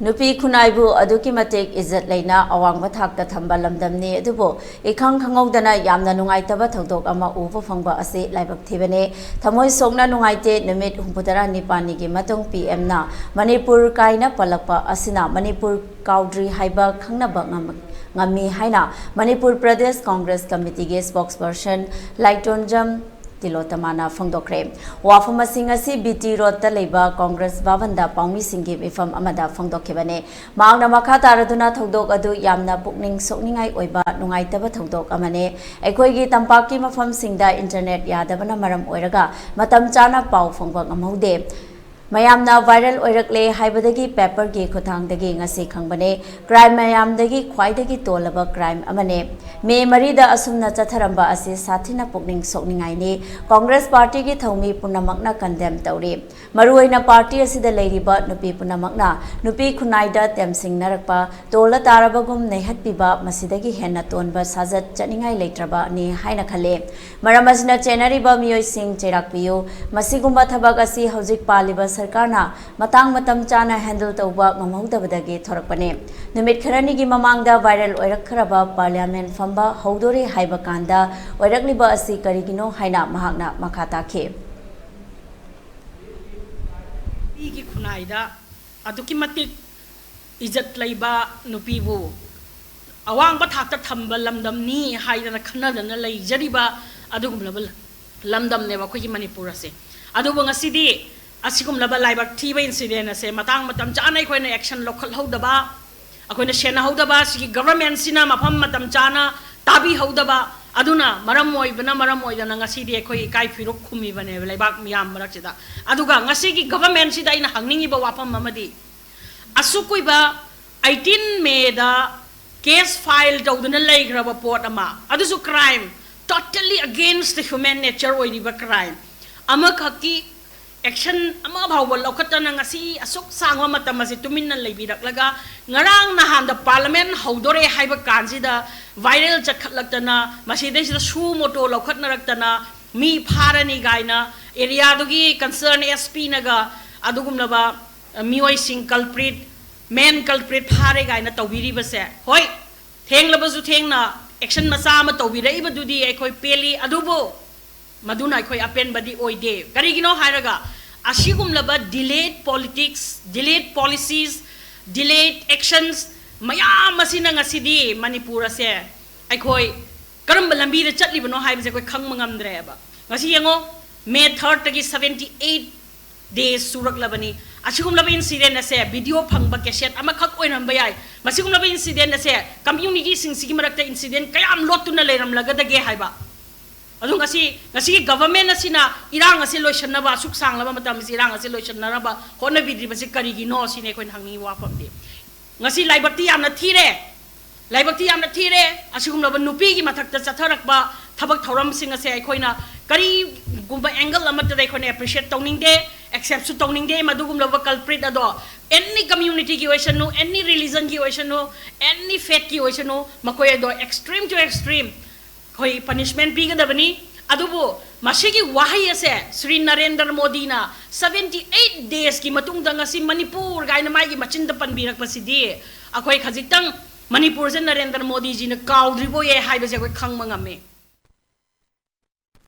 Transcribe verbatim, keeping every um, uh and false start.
ꯅꯨꯄꯤ ꯈꯨꯟꯅꯥꯏꯕꯨ ꯑꯗꯨꯛꯀꯤ ꯃꯇꯤꯛ ꯏꯖꯠ ꯂꯩꯅ ꯑꯋꯥꯡꯕ ꯊꯥꯛꯇ ꯊꯝꯕ ꯂꯝꯗꯝꯅꯤ, ꯑꯗꯨꯕꯨ ꯏꯈꯪ ꯈꯪꯍꯧꯗꯅ ꯌꯥꯝꯅ ꯅꯨꯡꯉꯥꯏꯇꯕ ꯊꯧꯗꯣꯛ ꯑꯃ ꯎꯕ ꯐꯪꯕ ꯑꯁꯤ ꯂꯥꯏꯕꯛ ꯊꯤꯕꯅꯤ꯫ ꯊꯃꯣꯏ ꯁꯣꯛꯅ ꯅꯨꯡꯉꯥꯏꯇꯦ꯫ ꯅꯨꯃꯤꯠ ꯍꯨꯝꯐꯨꯇꯔꯥ ꯅꯤꯄꯥꯜꯅꯤꯒꯤ ꯃꯇꯨꯡ ꯄꯤ ꯑꯦꯝꯅ ꯃꯅꯤꯄꯨꯔ ꯀꯥꯏꯅ ꯄꯜꯂꯛꯄ ꯑꯁꯤꯅ ꯃꯅꯤꯄꯨꯔ ꯀꯥꯎꯗ꯭ꯔꯤ ꯍꯥꯏꯕ ꯈꯪꯅꯕ ꯉꯝ-, ꯉꯝꯃꯤ ꯍꯥꯏꯅ ꯃꯅꯤꯄꯨꯔ ꯄ꯭ꯔꯗꯦꯁ ꯀꯣꯡꯒ꯭ꯔꯦꯁ ꯀꯃꯤꯇꯤꯒꯤ spokesperson ꯂꯥꯏꯇꯣꯟꯖꯝ ꯇꯤꯂꯣꯇꯃꯥꯅ ꯐꯣꯡꯗꯣꯛꯈ꯭ꯔꯦ꯫ ꯋꯥꯐꯝ ꯑꯁꯤꯡ ꯑꯁꯤ ꯕꯤ ꯇꯤ ꯔꯣꯗꯇ ꯂꯩꯕ ꯀꯣꯡꯒ꯭ꯔꯦꯁ ꯚꯕꯟꯗ ꯄꯥꯎꯃꯤꯁꯤꯡꯒꯤ ꯃꯤꯐꯝ ꯑꯃꯗ ꯐꯣꯡꯗꯣꯛꯈꯤꯕꯅꯤ꯫ ꯃꯍꯥꯛꯅ ꯃꯈꯥ ꯇꯥꯔꯗꯨꯅ ꯊꯧꯗꯣꯛ ꯑꯗꯨ ꯌꯥꯝꯅ ꯄꯨꯛꯅꯤꯡ ꯁꯣꯛꯅꯤꯡꯉꯥꯏ ꯑꯣꯏꯕ ꯅꯨꯡꯉꯥꯏꯇꯕ ꯊꯧꯗꯣꯛ ꯑꯃꯅꯤ꯫ ꯑꯩꯈꯣꯏꯒꯤ ꯇꯝꯄꯥꯛꯀꯤ ꯃꯐꯝꯁꯤꯡꯗ internet ꯌꯥꯗꯕꯅ ꯃꯔꯝ ꯑꯣꯏꯔꯒ ꯃꯇꯝ ꯆꯥꯅ ꯄꯥꯎ ꯐꯪꯕ ꯉꯝꯍꯧꯗꯦ꯫ ꯃꯌꯥꯝꯅ viral ꯑꯣꯏꯔꯛꯂꯦ ꯍꯥꯏꯕꯗꯒꯤ paperꯒꯤ ꯈꯨꯠꯊꯥꯡꯗꯒꯤ ꯉꯁꯤ ꯈꯪꯕꯅꯦ꯫ Crime ꯃꯌꯥꯝꯗꯒꯤ ꯈ꯭ꯋꯥꯏꯗꯒꯤ ꯇꯣꯜꯂꯕ crime ꯑꯃꯅꯦ꯫ ꯃꯦ ꯃꯔꯤꯗ ꯑꯁꯨꯝꯅ ꯆꯠꯊꯔꯝꯕ ꯑꯁꯤ ꯁꯥꯊꯤꯅ ꯄꯨꯛꯅꯤꯡ ꯁꯣꯛꯅꯤꯡꯉꯥꯏꯅꯤ꯫ ꯀꯣꯡꯒ꯭ꯔꯦꯁ ꯄꯥꯔꯇꯤꯒꯤ ꯊꯧꯃꯤ ꯄꯨꯝꯅꯃꯛꯅ condemn ꯇꯧꯔꯤ꯫ ꯃꯔꯨꯑꯣꯏꯅ ꯄꯥꯔꯇꯤ ꯑꯁꯤꯗ ꯂꯩꯔꯤꯕ ꯅꯨꯄꯤ ꯄꯨꯝꯅꯃꯛꯅ ꯅꯨꯄꯤ ꯈꯨꯟꯅꯥꯏꯗ ꯇꯦꯝꯁꯤꯡꯅꯔꯛꯄ, ꯇꯣꯜꯂ ꯇꯥꯔꯕꯒꯨꯝ ꯅꯩꯍꯠꯄꯤꯕ, ꯃꯁꯤꯗꯒꯤ ꯍꯦꯟꯅ ꯇꯣꯟꯕ ꯁꯥꯖꯠ ꯆꯠꯅꯤꯡꯉꯥꯏ ꯂꯩꯇ꯭ꯔꯕꯅꯤ ꯍꯥꯏꯅ ꯈꯜꯂꯤ꯫ ꯃꯔꯝ ꯑꯁꯤꯅ ꯆꯦꯟꯅꯔꯤꯕ ꯃꯤꯑꯣꯏꯁꯤꯡ ꯆꯩꯔꯥꯛ ꯄꯤꯌꯨ꯫ ꯃꯁꯤꯒꯨꯝꯕ ꯊꯕꯛ ꯑꯁꯤ ꯍꯧꯖꯤꯛ ꯄꯥꯜꯂꯤꯕ ꯁꯔꯀꯥꯔꯅ ꯃꯇꯥꯡ ꯃꯇꯝ ꯆꯥꯅ handle ꯇꯧꯕ ꯉꯝꯍꯧꯗꯕꯗꯒꯤ ꯊꯣꯔꯛꯄꯅꯤ꯫ ꯅꯨꯃꯤꯠ ꯈꯔꯅꯤꯒꯤ ꯃꯃꯥꯡꯗ viral ꯑꯣꯏꯔꯛꯈ꯭ꯔꯕ parliament ꯐꯝꯕ ꯍꯧꯗꯣꯔꯦ ꯍꯥꯏꯕ ꯀꯥꯟꯗ ꯑꯣꯏꯔꯛꯂꯤꯕ ꯑꯁꯤ ꯀꯔꯤꯒꯤꯅꯣ ꯍꯥꯏꯅ ꯃꯍꯥꯛꯅ ꯃꯈꯥ ꯇꯥꯈꯤ꯫ ꯅꯨꯄꯤꯒꯤ ꯈꯨꯟꯅꯥꯏꯗ ꯑꯗꯨꯛꯀꯤ ꯃꯇꯤꯛ ꯏꯖꯠ ꯂꯩꯕ, ꯅꯨꯄꯤꯕꯨ ꯑꯋꯥꯡꯕ ꯊꯥꯛꯇ ꯊꯝꯕ ꯂꯝꯗꯝꯅꯤ ꯍꯥꯏꯗꯅ ꯈꯟꯅꯗꯅ ꯂꯩꯖꯔꯤꯕ ꯑꯗꯨꯒꯨꯝꯂꯕ ꯂꯝꯗꯝꯅꯦꯕ ꯑꯩꯈꯣꯏꯒꯤ ꯃꯅꯤꯄꯨꯔ ꯑꯁꯦ꯫ ꯑꯗꯨꯕꯨ ꯉꯁꯤꯗꯤ ꯑꯁꯤꯒꯨꯝꯂꯕ ꯂꯥꯏꯕꯛ ꯊꯤꯕ incident ꯑꯁꯦ ꯃꯇꯥꯡ ꯃꯇꯝ ꯆꯥꯅ ꯑꯩꯈꯣꯏꯅ action ꯂꯧꯈꯠꯍꯧꯗꯕ, ꯑꯩꯈꯣꯏꯅ ꯁꯦꯟꯅꯍꯧꯗꯕ, ꯁꯤꯒꯤ governmentꯁꯤꯅ ꯃꯐꯝ ꯃꯇꯝ ꯆꯥꯅ ꯇꯥꯕꯤꯍꯧꯗꯕ ꯑꯗꯨꯅ ꯃꯔꯝ ꯑꯣꯏꯕꯅ ꯃꯔꯝ ꯑꯣꯏꯗꯅ ꯉꯁꯤꯗꯤ ꯑꯩꯈꯣꯏ ꯏꯀꯥꯏ ꯐꯤꯔꯨꯛ ꯈꯨꯝꯃꯤꯕꯅꯦꯕ ꯂꯩꯕꯥꯛ ꯃꯤꯌꯥꯝ ꯃꯔꯛꯁꯤꯗ꯫ ꯑꯗꯨꯒ ꯉꯁꯤꯒꯤ governmentꯁꯤꯗ ꯑꯩꯅ ꯍꯪꯅꯤꯡꯉꯤꯕ ꯋꯥꯐꯝ ꯑꯃꯗꯤ, ꯑꯁꯨꯛ ꯀꯨꯏꯕ eighteen Mayꯗ case file ꯇꯧꯗꯨꯅ ꯂꯩꯈ꯭ꯔꯕ ꯄꯣꯠ ꯑꯃ, ꯑꯗꯨꯁꯨ crime, totally against the human nature ꯑꯣꯏꯔꯤꯕ crime ꯑꯃꯈꯛꯀꯤ action ꯑꯃ ꯐꯥꯎꯕ ꯂꯧꯈꯠꯇꯅ ꯉꯁꯤ ꯑꯁꯨꯛ ꯁꯥꯡꯕ ꯃꯇꯝ ꯑꯁꯤ ꯇꯨꯃꯤꯟꯅ ꯂꯩꯕꯤꯔꯛꯂꯒ, ꯉꯔꯥꯡ ꯅꯍꯥꯟꯗ parliament ꯍꯧꯗꯣꯔꯦ ꯍꯥꯏꯕ ꯀꯥꯟꯁꯤꯗ viral ꯆꯠꯈꯠꯂꯛꯇꯅ, ꯃꯁꯤꯗꯩꯁꯤꯗ suo motu ꯂꯧꯈꯠꯅꯔꯛꯇꯅ ꯃꯤ ꯐꯥꯔꯅꯤ ꯀꯥꯏꯅ areaꯗꯨꯒꯤ concern SPꯅꯒ ꯑꯗꯨꯒꯨꯝꯂꯕ ꯃꯤꯑꯣꯏꯁꯤꯡ culprit ꯃꯦꯟ ꯀꯜꯄ꯭ꯔꯤꯠ ꯐꯥꯔꯦ ꯀꯥꯏꯅ ꯇꯧꯕꯤꯔꯤꯕꯁꯦ, ꯍꯣꯏ, ꯊꯦꯡꯂꯕꯁꯨ ꯊꯦꯡꯅ ꯑꯦꯛꯁꯟ ꯃꯆꯥ ꯑꯃ ꯇꯧꯕꯤꯔꯛꯏꯕꯗꯨꯗꯤ ꯑꯩꯈꯣꯏ ꯄꯦꯜꯂꯤ꯫ ꯑꯗꯨꯕꯨ ꯃꯗꯨꯅ ꯑꯩꯈꯣꯏ ꯑꯄꯦꯟꯕꯗꯤ ꯑꯣꯏꯗꯦ꯫ ꯀꯔꯤꯒꯤꯅꯣ ꯍꯥꯏꯔꯒ, ꯑꯁꯤꯒꯨꯝꯂꯕ delayed politics, delayed policies, delayed actions ꯃꯌꯥꯝ ꯑꯁꯤꯅ ꯉꯁꯤꯗꯤ ꯃꯅꯤꯄꯨꯔ ꯑꯁꯦ ꯑꯩꯈꯣꯏ ꯀꯔꯝꯕ ꯂꯝꯕꯤꯗ ꯆꯠꯂꯤꯕꯅꯣ ꯍꯥꯏꯕꯁꯦ ꯑꯩꯈꯣꯏ ꯈꯪꯕ ꯉꯝꯗ꯭ꯔꯦꯕ꯫ ꯉꯁꯤ ꯌꯦꯡꯉꯣ, ꯃꯦ ꯊꯥꯔꯠꯇꯒꯤ seventy eight days ꯁꯨꯔꯛꯂꯕꯅꯤ꯫ ꯑꯁꯤꯒꯨꯝꯂꯕ incident ꯑꯁꯦ, video ꯐꯪꯕ cassette ꯑꯃꯈꯛ ꯑꯣꯏꯔꯝꯕ ꯌꯥꯏ꯫ ꯃꯁꯤꯒꯨꯝꯂꯕ incident ꯑꯁꯦ communityꯁꯤꯡꯁꯤꯒꯤ ꯃꯔꯛꯇ incident ꯀꯌꯥꯝ ꯂꯣꯠꯇꯨꯅ ꯂꯩꯔꯝꯂꯒꯗꯒꯦ ꯍꯥꯏꯕ꯫ ꯑꯗꯨ ꯉꯁꯤ, ꯉꯁꯤꯒꯤ government ꯑꯁꯤꯅ ꯏꯔꯥꯡ ꯑꯁꯤ ꯂꯣꯏꯁꯤꯟꯅꯕ, ꯑꯁꯨꯛ ꯁꯥꯡꯂꯕ ꯃꯇꯝ ꯑꯁꯤ ꯏꯔꯥꯡ ꯑꯁꯤ ꯂꯣꯏꯁꯤꯟꯅꯅꯕ ꯍꯣꯠꯅꯕꯤꯗ꯭ꯔꯤꯕꯁꯤ ꯀꯔꯤꯒꯤꯅꯣ ꯁꯤꯅꯤ ꯑꯩꯈꯣꯏꯅ ꯍꯪꯅꯤꯡꯉꯤ ꯋꯥꯐꯝꯗꯤ꯫ ꯉꯁꯤ ꯂꯥꯏꯕꯛꯇꯤ ꯌꯥꯝꯅ ꯊꯤꯔꯦ, ꯂꯥꯏꯕꯛꯇꯤ ꯌꯥꯝꯅ ꯊꯤꯔꯦ꯫ ꯑꯁꯤꯒꯨꯝꯂꯕ ꯅꯨꯄꯤꯒꯤ ꯃꯊꯛꯇ ꯆꯠꯊꯔꯛꯄ ꯊꯕꯛ ꯊꯧꯔꯝꯁꯤꯡ ꯑꯁꯦ ꯑꯩꯈꯣꯏꯅ ꯀꯔꯤꯒꯨꯝꯕ angle ꯑꯃꯠꯇꯗ ꯑꯩꯈꯣꯏꯅ appreciate ꯇꯧꯅꯤꯡꯗꯦ, acceptꯁꯨ ꯇꯧꯅꯤꯡꯗꯦ꯫ ꯃꯗꯨꯒꯨꯝꯂꯕ culprit ꯑꯗꯣ any communityꯒꯤ ꯑꯣꯏꯁꯅꯨ, any religionꯒꯤ ꯑꯣꯏꯁꯅꯨ, any faithꯀꯤ ꯑꯣꯏꯁꯅꯨ, ꯃꯈꯣꯏ ꯑꯗꯣ extreme to extreme ꯑꯩꯈꯣꯏ punishment ꯄꯤꯒꯗꯕꯅꯤ꯫ ꯑꯗꯨꯕꯨ ꯃꯁꯤꯒꯤ ꯋꯥꯍꯩ ꯑꯁꯦ ꯁ꯭ꯔꯤ ꯅꯔꯦꯟꯗ꯭ꯔ ꯃꯣꯗꯤꯅ seventy eight daysꯀꯤ ꯃꯇꯨꯡꯗ ꯉꯁꯤ ꯃꯅꯤꯄꯨꯔ ꯀꯥꯏꯅ ꯃꯥꯒꯤ ꯃꯆꯤꯟꯗ ꯄꯟꯕꯤꯔꯛꯄꯁꯤꯗꯤ, ꯑꯩꯈꯣꯏ ꯈꯖꯤꯛꯇꯪ ꯃꯅꯤꯄꯨꯔꯁꯦ ꯅꯔꯦꯟꯗ꯭ꯔ ꯃꯣꯗꯤꯖꯤꯅ ꯀꯥꯎꯗ꯭ꯔꯤꯕꯣꯌꯦ ꯍꯥꯏꯕꯁꯦ ꯑꯩꯈꯣꯏ ꯈꯪꯕ ꯉꯝꯃꯤ꯫